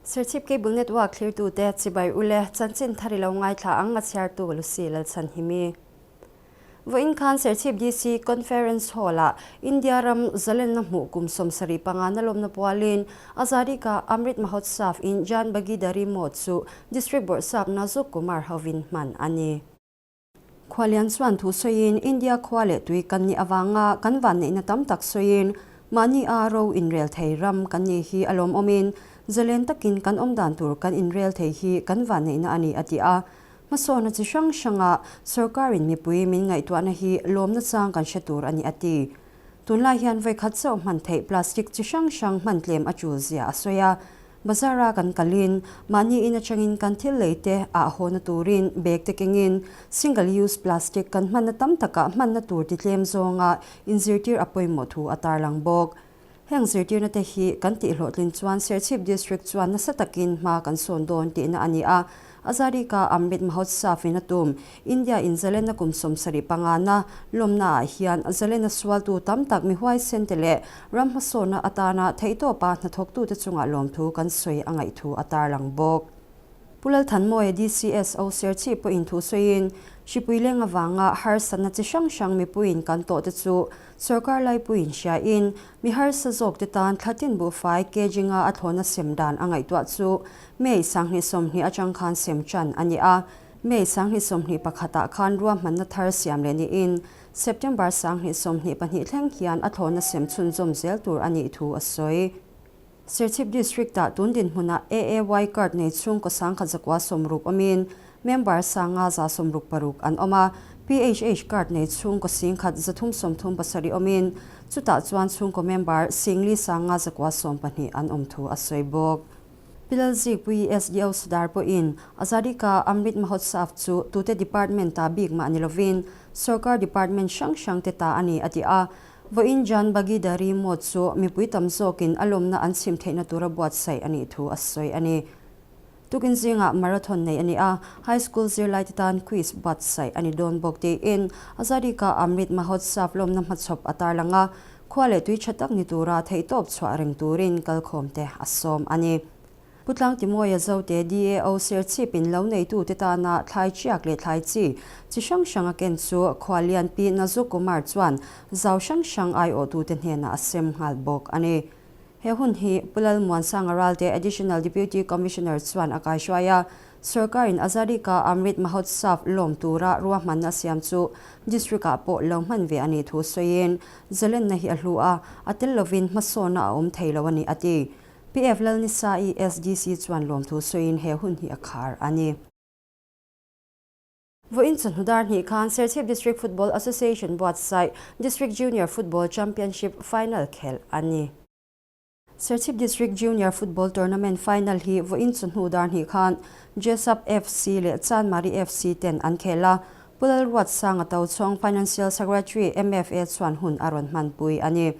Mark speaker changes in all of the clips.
Speaker 1: Serchhip Cable Network thlirtute chibai ule chanchin thar i lo ngaithla ang a chhiartu Lucy Lalchhanhimi. Vawiin khan Serchhip DC Conference Hall-ah India ram zalenna hmuh kum 75 na lawmna pualin Azadi Ka Amrit Mahotsav in Jan Bhagidari Mode chu District Bawrhsap Nazuk Kumar hovin hman a ni. Khualian chuan thu sawiin India khua leh tui kan nih avanga kan vanneihna tam tak sawiin mahni a ro inrel thei ram kan nih hi a lawmawmin zalen takin kan awmdan tur kan inrel thei hi kan vanneihna a ni a ti a. Hmasawna chi hrang hranga sorkarin mipui min ngaihtuahna hi lawmna chang kan hre tur a ni a ti. Tunlai hian vawikhat chauh hman theih plastic chi hrang hrang hman tlem a tul zia a sawi a. Bazar-a kan kalin mahni in atangin kan thil lei te ah hawna turin bag te kengin single use plastic kan hmanna tam takah hmanna tur ti tlem zawnga inzirtir a pawimawh thu a tarlang bawk. Heng zirtirna te hi kan tihhlawhtlin chuan Serchhip District chuan nasa takin hma kan sawn dawn tihna a ni a. Azadi Ka Amrit Mahotsav in a tum India in zalenna kum 75 na lawmna ah hian zalenna sualtu tam tak mi huaisen te leh ram hmasawnna atana theihtawpa hnathawktute chungah lawmthu kan sawi a ngaihthu a tarlang bawk. Pu Lalthanmawia DCSO Serchhip pawhin thu sawiin, Hripui leng avanga harsatna chi hrang hrang mipuiin kan tawh te chu sorkar laipuiin hriain mi harsa zawk te tan thlatin buhfai kg nga a thlawna sem dan a ngaihtuah chu May 2020 atang khan sem tan a ni a. May 2021 ah khan ruahmanna thar siam leh niin September 2022 thleng hian a thlawna sem chhunzawm zel tur a nih thu a sawi. Serchhip District-ah tun dinhmunah AAY card nei chhungkaw 1160 awmin member 566 an awm a, PHH card nei chhungkaw 1337 awmin chutah chuan chhungkaw member 4,512 an awm thu a sawi bawk. Pilalzikpui SDO Sadar pawhin Azadi Ka Amrit Mahotsav chu tute department ta bik mah ni lovin sorkar department hrang hrang te ta a ni a ti a. Vawiin Jan Bhagidari Mode chu mipui tam zawkin a lawmna an chhim theihna tura buatsaih a nih thu a sawi a ni. Tukin zingah marathon nei a ni a, high school zirlaite tan quiz buatsaih a ni dawn bawk tiin Azadi Ka Amrit Mahotsav lawmna hmachhawp a tarlang a, khua leh tui tha tak ni tura theihtawp chhuah reng turin kalkhawmte a sawm a ni. Pu Tlangtimawia Zote DAO Serchhip in lo neitute tana thlai chiak leh thlai chi chi hrang hrang a ken chu Khualian Pi Nazuk Kumar chuan zau hrang hrang aiawhtute hnenah a sem nghal bawk a ni. He hun hi Pu Lalmuansanga Ralte Additional Deputy Commissioner chuan a kaihruai a, Sorkarin Azadi Ka Amrit Mahotsav lawm tura ruahmanna a siam chu District-ah pawh lo hman ve a nih thu sawiin, Zalenna hi a hlu a, a tel lovin hmasawnna a awm thei lo a ni a ti. PF Lalnisa-i SDC chuan lawmthu sawiin he hun hi a khar a ni. Vawiin chawhnu dar hnih khan Serchhip District Football Association buatsaih District Junior Football Championship final khelh a ni. Serchhip District Junior Football Tournament final hi vawiin chawhnu dar hnih khan Jessup FC leh Chanmari FC ten an khel a, Pu Lalruatsanga Tochhawng Financial Secretary MFA chuan hun a rawn hmanpui a ni.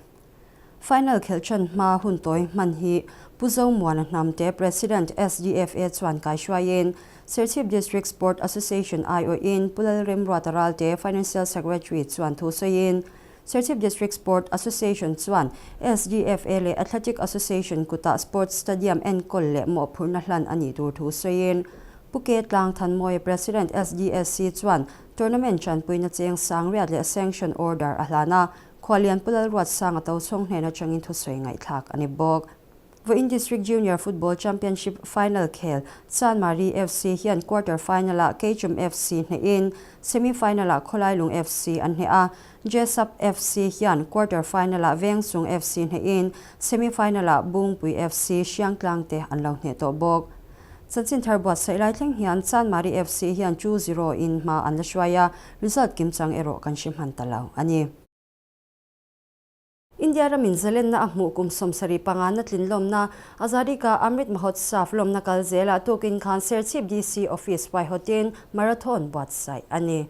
Speaker 1: Final khelh ṭan hma hun tawi hman hi Pu Zomuana Hnamte President SDFA chuan kaihruaiin Serchhip District Sport Association aiawhin Pu Lalremruata Ralte Financial Secretary chuan thu sawiin Serchhip District Sport Association chuan SDFA leh Athletic Association kutah Sports Stadium enkawl leh mawhphurhna hlan a nih tur thu sawiin Pu Ke Tlang Thanmawia President SDSC chuan tournament ṭanpuina cheng sangriat leh sanction order a hlan a. Khualian Pu Lalruatsanga Tochhawng hnen atangin thusawi ngaihthlak a ni bawk. Vawiin District Junior Football Championship final khel Chanmari FC hian quarter final-ah Keichum FC hnehin semi final-ah Khawlailung FC an hneh a, Jessup FC hian quarter final-ah Vengchung FC hnehin semi final-ah Bungpui FC Hriangtlang te an lo hneh tawh bawk. Chanchin thar buatsaih lai thleng hian Chanmari FC hian 2-0 in hma an la hruai a, Result kimchang erawh kan hre hman ta lo a ni. India ramin zalenna a hmuh kum 75 na tlin lawmna Azadi Ka Amrit Mahotsav lawmna kal zelah tukin khan Serchhip DC Office huaihawtin marathon buatsaih a ni.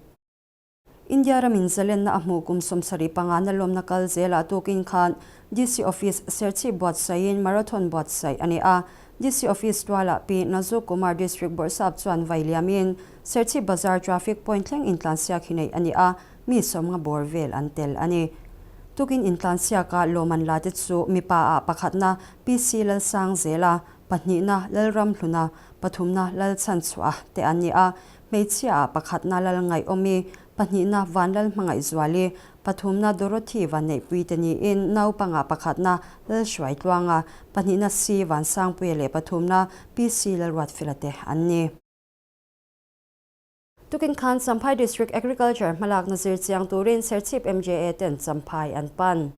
Speaker 1: India ramin zalenna a hmuh kum 75 na lawmna kal zelah tukin khan DC Office Serchhip buatsaihin marathon buatsaih a ni a. DC Office tualah Pi Nazuk Kumar District Bawrhsap chuan vai liamin Serchhip Bazar Traffic Point thleng intlansiak hi neih a ni a, mi sawmnga bawr vel an tel a ni. Tukin intlansiaka lawmman la te chu mipa ah pakhatna PC Lalsangzela, pahnihna Lalramhluna, pathumna Lalchhanchhuah te an ni a, hmeichhia-ah pakhatna Lalngaihawmi, pahnihna Vanlalhmangaihzuali, pathumna Dorothy Vanneihpui te niin naupangah pakhatna Lalhruaitluanga, pahnihna C Vansangpuia leh pathumna PC Lalruatfela te an ni. Tukin khan Champhai District Agriculture hmalakna zir chiang turin Serchhip MJA ten Champhai an pan.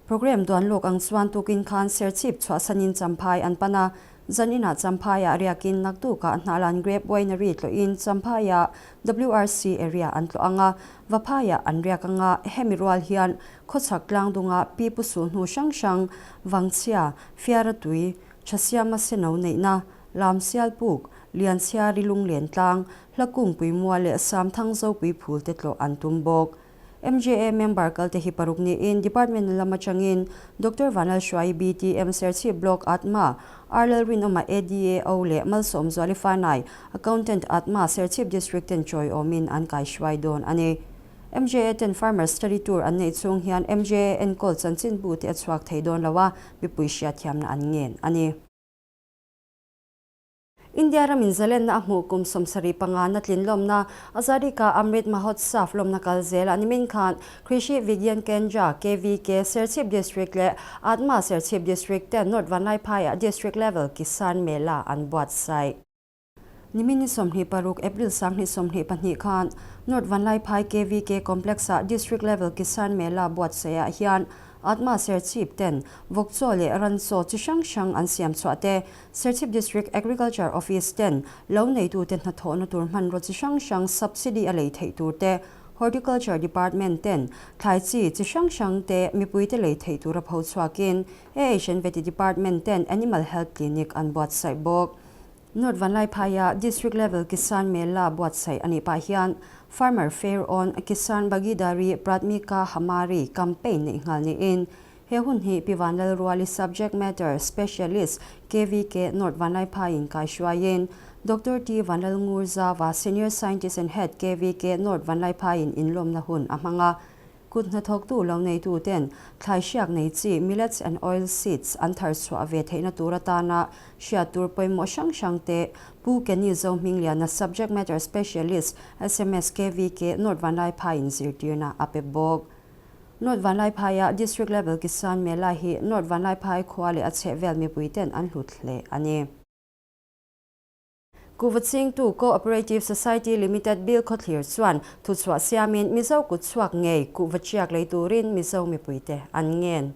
Speaker 1: Programme duan lawk ang chuan tukin khan Serchhip chhuahsanin Champhai an pan a, zaninah Champhaiah riakin naktukah Hnahlan Grape Winery tlawhin Champhaiah WRC area an tlawh ang a, Vaphaiah an riak ang a, hemi rual hian khawchhak tlangdunga Pi Pu Sulhnu hrang hrang, Vangchhia, Fiara Tui, Thasiama Seno neihna, Lamsial puk, Lianchhiari lunglen tlang, Hlakungpui mua leh Samthang Zopui phul te tlawh an tum bawk. MJA member kalte hi paruk niin Department lam atangin Doctor Vanlalhruai BTM Serchhip Block Atma, R Lalrinawma ADAO leh Malsawmzuali Fanai, Accountant Atma Serchhip District ten chawiawmin an kaihruai dawn a ni. MJA ten Farmer Study Tour an neih chhung hian MJA enkawl chanchinbu te a chhuak thei dawn lo a, mipui hriatthiamna an ngen a ni. India ramin zalenna a hmuh kum 75 na tlin lawmna Azadi Ka Amrit Mahotsav lawmna kal zelah nimin khan Krishi Vigyan Kendra, KVK, Serchhip District leh Atma Serchhip District ten North Vanlaiphaiah District Level Kisan Mela an buatsaih. Nimin ni 26 April 2022 khan North Vanlaiphai KVK Complex-ah District Level Kisan Mela buatsaihah hian Atma Serchhip ten vawk chaw leh ran chaw chi hrang hrang an siam chhuah te, Serchhip District Agriculture Office ten lo neitute hnathawhna tur hmanraw chi hrang hrang subsidy a lei theih tur te, Horticulture Department ten thlai chi chi hrang hrang te mipuite lei theih tura pho chhuakin AHN Vety Department ten Animal Health Clinic an buatsaih bawk. North Vanlaiphaia District Level Kisan Mela buatsaih a nih pah hian Farmer Fair on Kisan Bhagidari Pratmika Hamari campaign neih nghal niin he hun hi Pi Vanlalruali Subject Matter Specialist KVK North Vanlaiphaiin kaihruaiin Doctor T Vanlalngurzawa Senior Scientist and Head KVK North Vanlaiphaiin inlawmna hun a hmang a. Kut hnathawktu lo neituten thlai hriak nei chi millets and oil seeds an thar chhuah ve theihna tur atana hriat tur pawimawh hrang hrang te Pu Kenny Zohmingliana Subject Matter Specialist sms KVK North Vanlaiphaiin zirtirna a pe bawk. North Vanlaiphaia District Level Kisan Mela hi North Vanlaiphai khua leh a chhehvel mipuiten an hlut hle a ni. Kuhva chingtu Co-operative Society Limited Bill Khawthlir chuan thuchhuah siamin Mizo kutchhuak ngei kuhva chiak lei turin Mizo mipuite an ngen.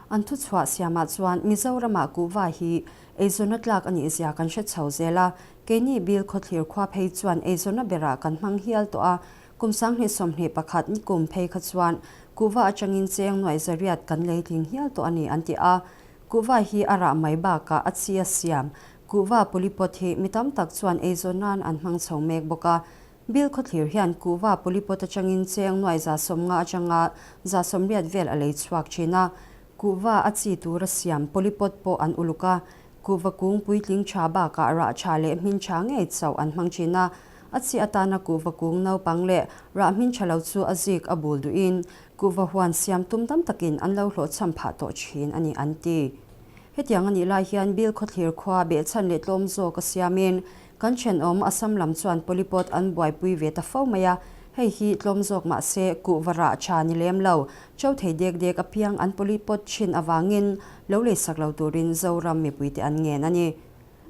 Speaker 1: An thuchhuah siamah chuan Mizoramah kuhva hi eizawnna tlak a nih zia kan hre chho zel a, keini Bill Khawthlir khua phei chuan eizawnna berah kan hmang hial tawh a, kum 2021 nikum phei kha chuan kuhva atangin cheng nuaih zariat kan lei tling hial tawh a ni an ti a. Kuhva hi a rah mai bakah a chi a siam. Kuhva pulipawt hi mi tam tak chuan eizawn nan an hmang chho mek bawk a. Bill Khawthlir hian kuhva pulipawt atangin cheng nuai 150 atanga 180 vel a lei chhuak thin a. Kuhva a chi tura siam pulipawt pawh an uluk a. Kuhva kung puitling tha bakah rah tha leh hmin tha ngei chauh an hmang thin a. A chi atana kuhva kung naupang leh rah hmin tha lo chu a zik a bul duhin Kuhva huan siam tum tam takin an lo hlawhchham phah tawh thin a ni an ti. Hetiang a nih lai hian Bill Khawthlir khua behchhan leh tlawm zawk a siamin kan thenawm Assam lam chuan polypot an buaipui ve ta fo mai a, hei hi tlawm zawk mah se kuhva rah tha ni lem lo, cho thei dek dek apiang an polypot thin avangin lo leisak lo turin Zoram mipuite an ngen a ni.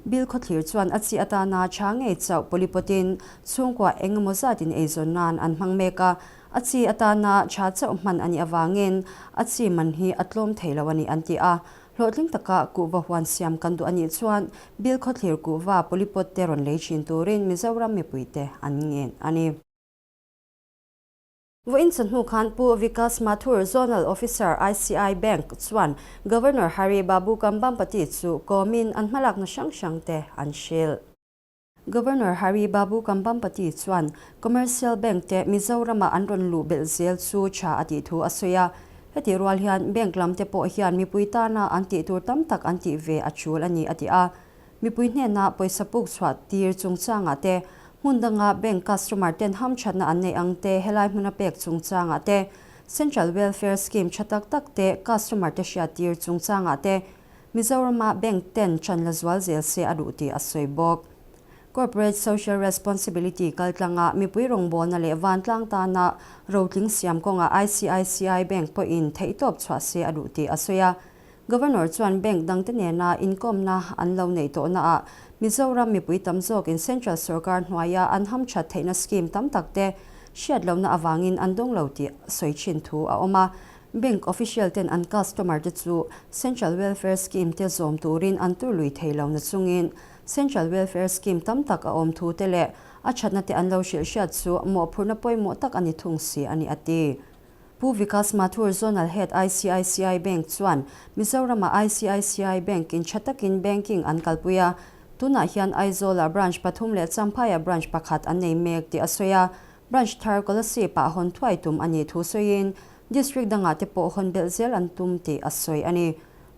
Speaker 1: Bill Khawthlir chuan a chi atana tha ngei chauh polypot-in chhungkua eng emaw zatin eizawn nan an hmang mek a, a chi atana tha chauh hman a nih avangin a chi man hi a tlawm thei lo a ni an ti a. Hlawhtling taka kuhva huan siam kan duh a nih chuan Bill Khawthlir kuhva polypot te rawn lei thin turin Mizoram mipuite an ngen a ni. Vawiin chawhnu khan Pu Vikas Mathur, Zonal Officer, ICI Bank chuan Governor Hari Babu Kambhampati chu kawmin an hmalakna hrang hrang te an hrilh. Governor Hari Babu Kambhampati chuan Commercial Bank te Mizorama an rawn luh belh zel chu tha a tih thu a sawi a. Heti rual hian bank lam te pawh hian mipui tana an tih tur tam tak an tih ve a tul a ni a ti a. Mipui hnena pawisa puk chhuah tir chungchangah te, hmun danga bank customer ten hamthatna an neih ang te helai hmuna pek chungchangah te, Central Welfare Scheme tha tak tak te customer te hriat tir chungchangah te, Mizorama bank ten ṭan la zual zel se a duh tih a sawi bawk. Corporate Social Responsibility kaltlanga mipui rawngbawlna leh vantlang tana rotling siam kawngah ICICI Bank pawhin theihtawp chhuah se a duh tih a sawi a. Governor chuan bank dangte nena inkawmna an lo neih tawhnaah Mizoram mipui tam zawkin central sorkar hnuaia an hamthat theihna scheme tam takte hriat lohna avangin an dawng lo tih sawi thin thu a awm a. Bank official ten an customer te chu Central Welfare Scheme te zawm turin an tur lui thei lo nachungin Central Welfare Scheme tam tak a awm thu te leh a thatna te an lo hrilh hriat chu mawhphurhna pawimawh tak a ni thung si a ni a ti. Pu Vikas Mathur Zonal Head ICICI Bank chuan Mizoram-ah ICICI Bank in tha takin banking an kalpui a, tunah hian Aizawl-ah branch pathum leh Champhai-ah branch pakhat an nei mek tih a sawi a, branch thar Kolasib-ah hawn thuai tum a nih thu sawiin district dangah te pawh hawn belh zel an tum tih a sawi a ni.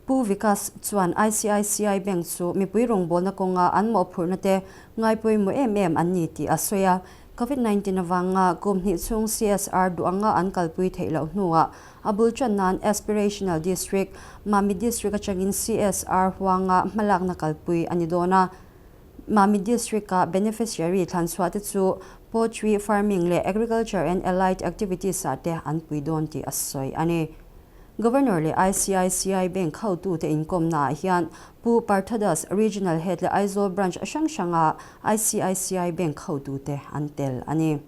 Speaker 1: Pu Vikas chuan ICICI Bank chu mipui rawngbawlna kawnga an mawhphurhna te ngaipawimawh em em an ni tih a sawi a. Covid 19 avanga kum hnih chhung CSR duh anga an kalpui theih loh hnuah a bul tan nan Aspirational District, Mamit District atangin CSR huanga hmalakna kalpui a ni dawn a. Mamit District-a beneficiary thlanchhuah te chu poultry farming leh agriculture and allied activities-ah te an pui dawn tih a sawi a ni. Governor leh ICICI Bank hotute inkawmnaah hian Pu Partha Das, Regional Head leh Aizawl Branch hrang hranga ICICI Bank hotute an tel a ni.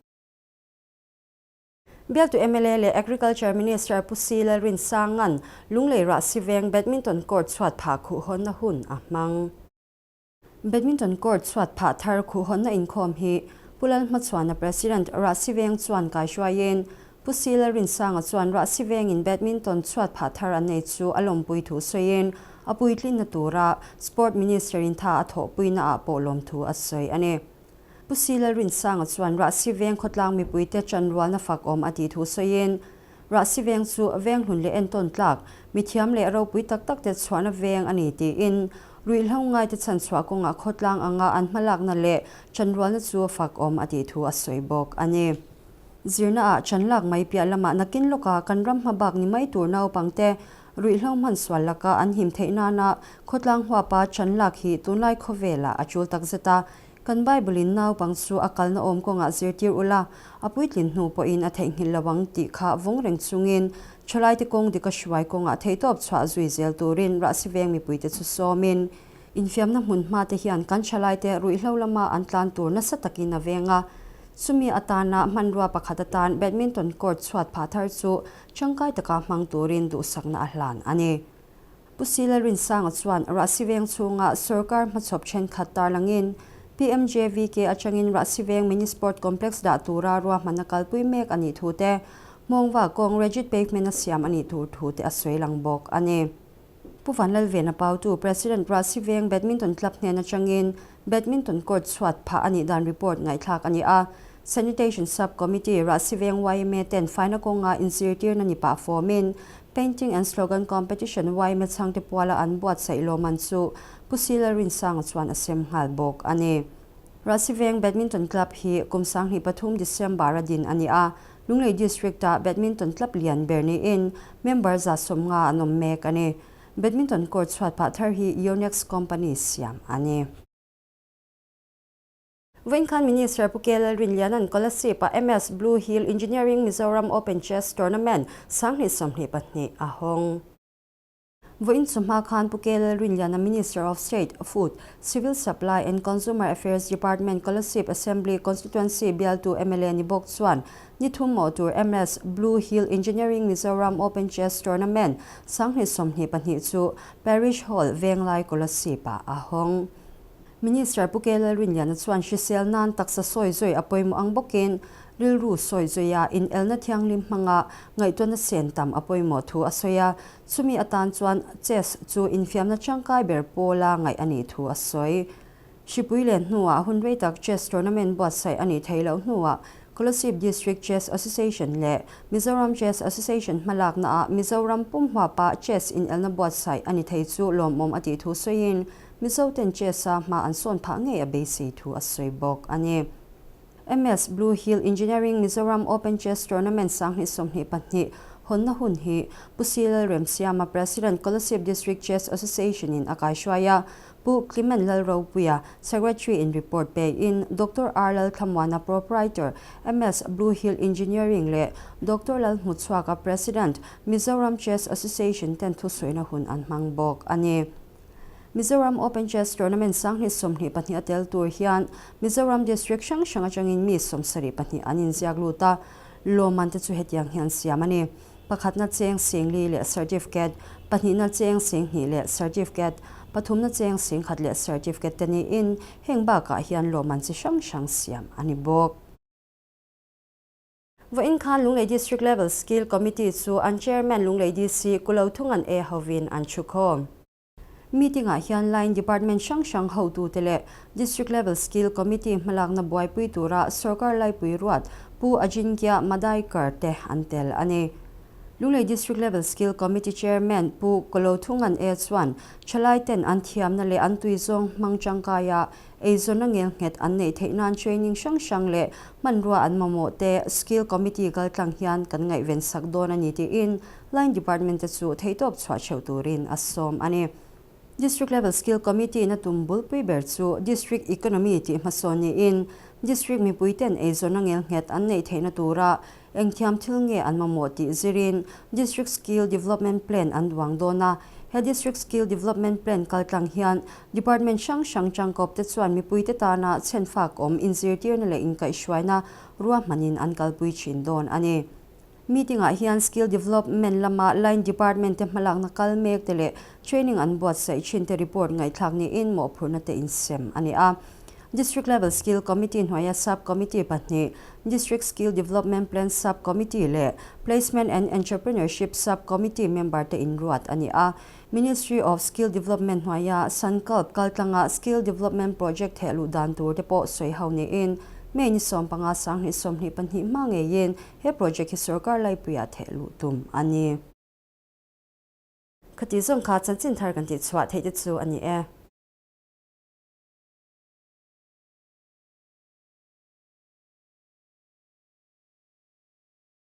Speaker 1: Bialtu mla leh Agriculture Minister Pu Si Lalrinsanga'n Lunglei Rahsiveng Badminton Court chhuat phah khuhhawnna hun a hmang. Badminton court chhuat phah thar khuhhawnna inkhawm hi Pu Lalhmachhuana President Rahsiveng chuan kaihruaiin Pu Si Lalrinsanga chuan Rahsivengin badminton chhuat phah thar an nei chu a lawmpui thu sawiin a puitlinna tura Sport Minister in tha a thawhpuina ah pawh lawmthu a sawi a ni. Pu Si Lalrinsanga chuan Rahsiveng khawtlang mipuite chanrualna fak awm a tih thu sawiin Rahsi veng chu veng hlun leh entawn tlak, mithiam leh ropui tak tak te chhuahna veng a ni tiin ruihhlo ngaite chhanchhuah kawngah khawtlang anga an hmalakna leh chanrualna chu fak awm a tih thu a sawi bawk a ni. Zirna ah chanlak mai piah lamah nakin lawka kan ram hmabak ni mai tur naupangte ruihhlo hman sual laka an him theih nana khawtlang huapa chanlak hi tunlai khawvelah a tul takzet a, Kan Bible-in naupang chu a kalna awm kawngah zirtir ula, a puitlin hnu pawhin a theihnghilh lo ang tih kha vawng reng chungin thalaite kawng dika hruai kawngah theihtawp chhuah zui zel turin Rahsiveng mipuite chu sawmin infiamna hmun hmate hian kan thalaite ruihhlo lama an tlan tur nasa takin a veng a. Chumi atana hmanrua pakhat atan badminton court chhuat phah thar chu tangkai taka hmang turin duhsakna a hlan a ni. Pu Sila Rinsanga chuan Rahsiveng chhunga sorkar hmachhawp thenkhat tarlangin PMJVK atangin Rahsiveng Mini Sport Complex dah tura ruahmanna kalpui mek a nih thu te, Hmawngva kawng Rigid Pavement a siam a nih tur thu te a sawi lang bawk a ni. Pu Vanlalvena Pautu, President Rahsiveng Badminton Club hnen atangin Badminton court chhuat phah a nih dan report ngaihthlak a ni a, Sanitation Sub Committee Rahsiveng yma ten faina kawnga inzirtirna ni pah fawmin Painting and Slogan Competition yma chhangte puala an buatsaih lawmman chu Pu Sila Rinsanga chuan a sem nghal bawk a ni. Rahsiveng Badminton Club hi kum 2003 December a din a ni a, Lunglei District-a Badminton Club lian ber niin member 150 an awm mek a ni. Badminton court chhuat phah thar hi Yonex Company siam a ni. Vawiin khan Minister Pu K Lalrinliana'n Kolasib-a MS Blue Hill Engineering Mizoram Open Chess Tournament 2024 a hawng. Vawiin chawhma khan Pu K Lalrinliana Minister of State, Food, Civil Supply and Consumer Affairs Department Kolasib Assembly Constituency bialtu mla ni bawk chuan ni thum mawh tur MS Blue Hill Engineering Mizoram Open Chess Tournament 2024 chu Parish Hall Venglai Kolasib-ah a hawng. Minister Pu K Lalrinliana chuan hrisel nan taksa sawi zawi a pawimawh ang bawkin rilru sawi zawia inelna thianghlim hmanga ngaihtuahna sen tam a pawimawh thu a sawi a, chumi atan chuan chess chu infiamna tangkai ber pawla ngaih a nih thu a sawi. Hripui len hnuah hun rei tak chess tournament buatsaih a nih theih loh hnuah Kolasib District Chess Association leh Mizoram Chess Association hmalaknaah Mizoram pum huapa chess inelna buatsaih a ni thei chu lawmawm a tih thu sawiin Mizoten chess-a hma an sawn phah ngei a beisei thu a sawi bawk a ni. MS Blue Hill Engineering Mizoram Open Chess Tournament 2024 Hawnna hun hi Pu C Lalremsiama, President, Kolasib District Chess Association in a kaihruai a, Pu Clement Lalropuia, Secretary in report pein Doctor R Lalthlamuana, Proprietor, MS Blue Hill Engineering leh Doctor Lalhmuchhuaka, President, Mizoram Chess Association ten thusawiina hun an hmang bawk a ni. Mizoram Open Chess Tournament 2022 a tel tur hian Mizoram District hrang hrang atangin mi 72 an inziak lut a, lawmman te chu hetiang hian siam a ni. Pakhatna cheng 4000 leh certificate, pahnihna cheng 2000 leh certificate, pathumna cheng 10,000 leh certificate te niin heng bakah hian lawmman chi hrang hrang siam a ni bawk. Vawiin khan Lunglei District Level Skill Committee chu an Chairman Lunglei DC Kulothungan E hovin an thukhawm. Meeting-ah hian Line Department hrang hrang hotute leh District Level Skill Committee hmalakna buaipui tura Sorkar Laipui ruat Pu Ajinkya Madaikar te an tel a ni. Lunglei District Level Skill Committee Chairman Pu Kolothungan E chuan thalaiten an thiamna leh an tuizawng hmang tangkaia eizawnna ngelnghet an neih theih nan training hrang hrang leh hmanrua an mamawh te Skill Committee kaltlang hian kan ngaihven sak dawn a ni tiin Line Department te chu theihtawp chhuah theuh turin a sawm a ni. District Level Skill Committee in a tum bulpui ber chu District Economy tih hmasawn niin District mipui ten eizawnna ngelnghet an neih theihna tura engthiam thil nge an mamawh tih zirin District Skill Development Plan an duang dawn a. He District Skill Development Plan kaltlang hian Department hrang hrang tangkawp te chuan mipuite tana chhenfak awm inzirtirna leh inkaihhruaina ruahmanin an kalpui thin dawn a ni. Meeting-ah hian Skill Development lama Line Department te hmalakna kal mek te leh training an buatsaih thin te report ngaihthlak niin mawhphurhna te insem a ni a. District Level Skill Committee hnuaia Sub Committee pahnih, District Skill Development Plan Sub Committee leh Placement and Entrepreneurship Sub Committee member te inruat a ni a. Ministry of Skill Development hnuaia Sankalp kaltlanga Skill Development Project thehluh dan tur te pawh sawi ho niin May ni 15 2022 hma ngeiin He project hi sorkar laipuiah thehluh tum a ni. Khati zawng kha chanchin thar kan tihchhuah theih te chu a ni e.